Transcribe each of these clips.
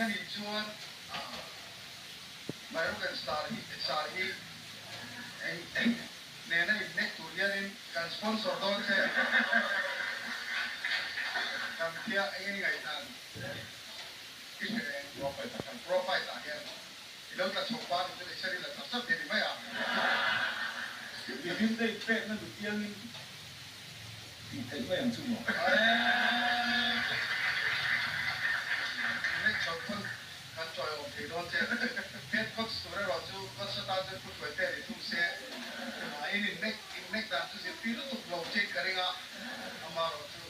tling a nih chuan My Rock and Star hi sar hi eng nena innek tur hianin kan sponsor dawn che kan thia eng nge ngaihdan i hre reng pro fight ah hian i lo tla chho pa nih chu exer i la char char thei ni mai a. Mihring te inpekna duh piangin tih theih mai ang chu maw? Next chho pawn kan chawi awm thei dawn che. Head coach tur erawh chu coach atan chuan pu hruai te ni thung se. In innek innek dan chu zirtir lutuk lo che ka ring a, amaherawh chu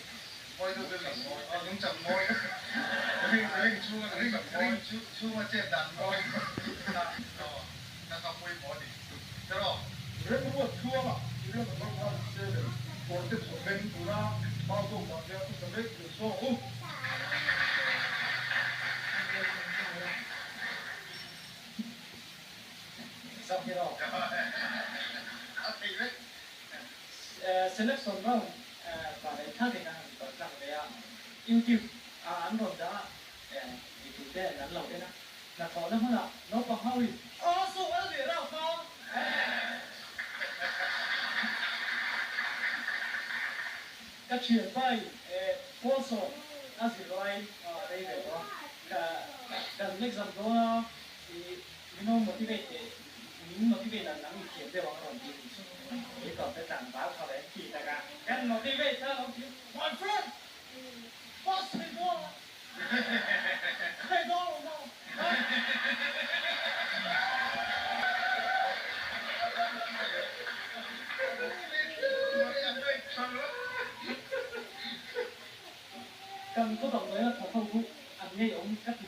mawi deuh deuh in nungchang mawi ring ring chhunga nungchang mawi ring chhunga chet dan mawi kha kha kha pawimawh a ni. Tiraw? Remruat Tluanga Irian number 17 kawrte chawhmeng tura Mau Tawk ah hian thusa mek thil saw u. Selection round vanei thlakin a han kal tlang ve a, YouTube ah an rawn dah a, mipui te an lo en a, hnathawhna hmunah naupang ho in Aw suh a zir rauh kha! Ka thianpa in Paulson a zirlai rei ve tawh a, ka kan exam dawn a i min lo motivate teh, min motivate dan ang i thiam deuh ang a rawn ti a nih chu. Kei ka ka tlangval kha ve ti tak a, kan motivate kha lo ti my friend pass thei dawn a, thei dawn lo maw? Kan khaw dang leh a thawk ho chu an ngeiawm ka ti.